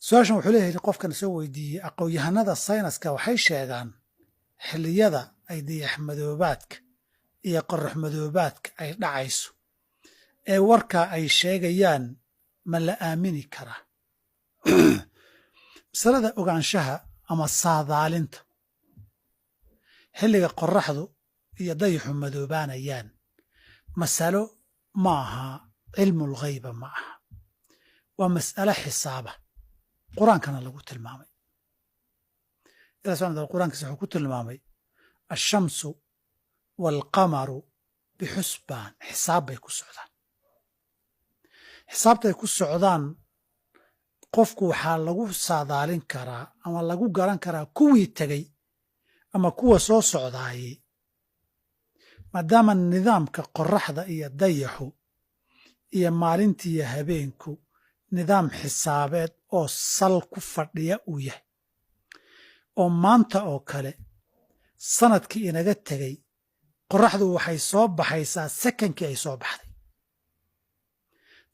Su-aashan wuxuu leeyahay qofkan soo weydiiyey, aqoon-yahanada sayniska waxay sheegaan xilliyada ay dayax madoobaadka iyo qorax madoobaadka ay dhacayso, ee warkaa ay sheegayaan ma la aamini karaa? Masalada ogaanshaha ama saadaalinta xilliga qoraxdu iyo dayaxu madoobaanayaan masalo ma aha, cilmul ghayba ma aha, waa mas'alo xisaaba. Qur-aankana lagu tilmaamay. Ilah subxana wataala qur-aankiisa wuxuu ku tilmaamay ashamsu waalqamaru bixusbaan, xisaab bay ku socdaan. Xisaabtay ku socdaan qofku waxaa lagu saadaalin karaa ama lagu garan karaa kuwii tegey ama kuwa soo socdaayey, maadaama nidaamka qoraxda iyo dayaxu iyo maalintiiyo habeenku nidaam xisaabeed oo sal ku fadhiya uu yahay. Oo maanta oo kale sanadkii inaga tegey qoraxdu waxay soo baxaysaa sekankii ay soo baxday,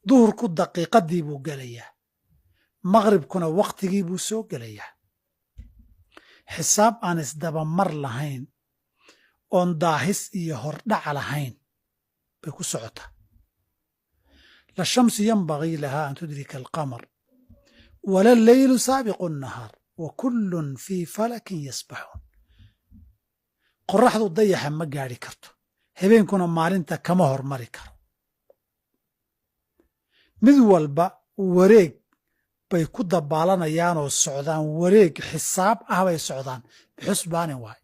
duhurku daqiiqaddii buu gelayaa, maqribkuna wakhtigii buu soo gelayaa. Xisaab aan isdabamar lahayn oon daahis iyo hordhac lahayn bay ku socotaa. La shamsu yanbagii lahaa an tudrika alqamar wala leylu saabiqu nnahaar wa kullun fii falakin yasbaxuun. Qoraxdu dayaxa ma gaadhi karto, habeenkuna maalinta kama hormari karo. Mid walba wareeg bay ku dabaalanayaanoo socdaan, wareeg xisaab ah bay socdaan, bixusbaanin waay.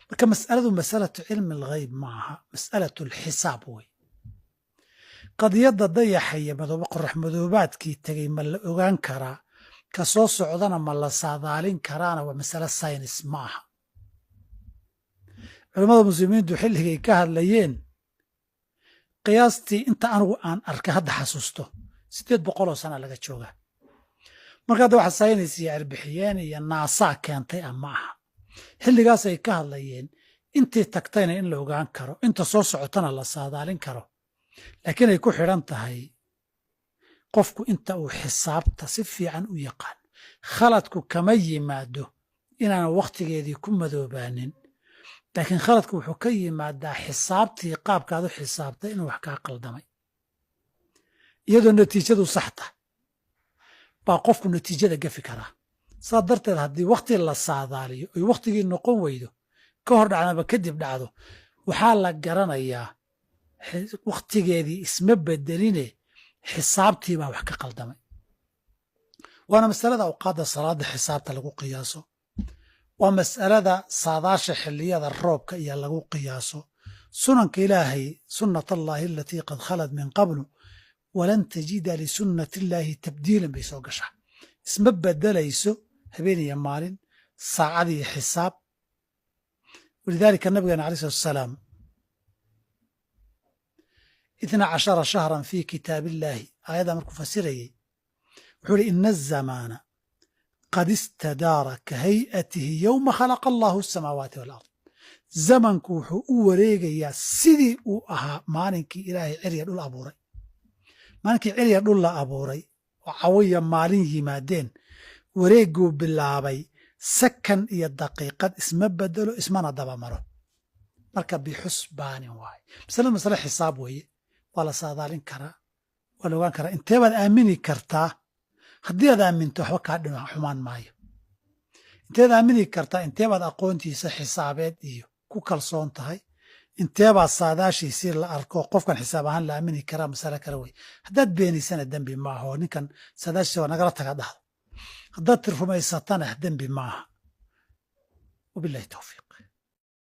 Marka mas'aladu masalatu cilmi alghayb ma aha, mas'alatu alxisaab wey. Qadiyadda dayaxa iyo madoobe qorax madoobaadkii tegey ma la ogaan karaa, ka soo socdana ma la saadaalin karaana, waa masale saynis ma aha. Culimmada muslimiintu xilligay ka hadlayeen, qiyaastii inta anigu aan arkay hadda xasuusto, 800 sana laga joogaa. Marka hadda waxa saynis iyo cirbixiyeen iyo naasaa keentay ah ma aha. Xilligaasay ka hadlayeen intii tagtayna in la ogaan karo, inta soo socotana la saadaalin karo, laakiin ay ku xidhan tahay qofku inta uu xisaabta si fiican u yaqaan. Khaladku kama yimaado inaanan wakhtigeedii ku madoobaanin, laakiin khaladku wuxuu ka yimaadaa xisaabtii qaabkaad u xisaabtay inuu wax kaa qaldamay, iyadoo natiijadu sax tahay baa qofku natiijada gafi karaa. Saa darteed haddii wakhti la saadaaliyo oy wakhtigii noqon weydo, ka hor dhacdaba kadib dhacdo, waxaa la garanayaa wakhtigeedii isma bedeline, xisaabtii baa wax ka qaldamay. Waana masalada awqaadda salaada xisaabta lagu qiyaaso, waa mas'alada saadaasha xilliyada roobka iyo lagu qiyaaso. Sunanka Ilaahay, sunnat allaahi alatii qad khalad min qablu walan tajida lisunnati illaahi tabdiilan bay soo gashaa. Isma bedelayso habeen iyo maalin, saacad iyo xisaab. Walidaalika nabigeena alayh salatu wasalaam 12 shahran fii kitaab illaahi aayaddaa markuu fasirayey wuxuu ihi: ina azamaana qad istadaara ka hay'atihi yowma khalaqa allahu asamaawaati walard. Zamanku wuxuu u wareegayaa sidii uu ahaa maalinkii Ilaahay cirya dhul abuuray. Maalinkii cirya dhul la abuuray oo cawiya maalin yimaadeen, wareegguu bilaabay, sakan iyo daqiiqad isma bedelo, ismana dabamaro. Marka bixusbaanin waaye masaladu, masale xisaab weeye. Waa la saadaalin karaa, waa la ogaan karaa. Intee baad aamini kartaa? Haddii aad aaminto, waxba kaa dhima xumaan maayo. Inteed aamini kartaa? Intee baad aqoontiisa xisaabeed iyo ku kalsoon tahay? Intee baa saadaashiisii la arko qofkan xisaab ahaan la aamini karaa? Masale kale wey. Haddaad beenisana dembi maaha, oo ninkan saadaashiisa waa nagala taga dhahdo. Haddaad rumaysatana dembi maaha. Wabillahi towfiiq.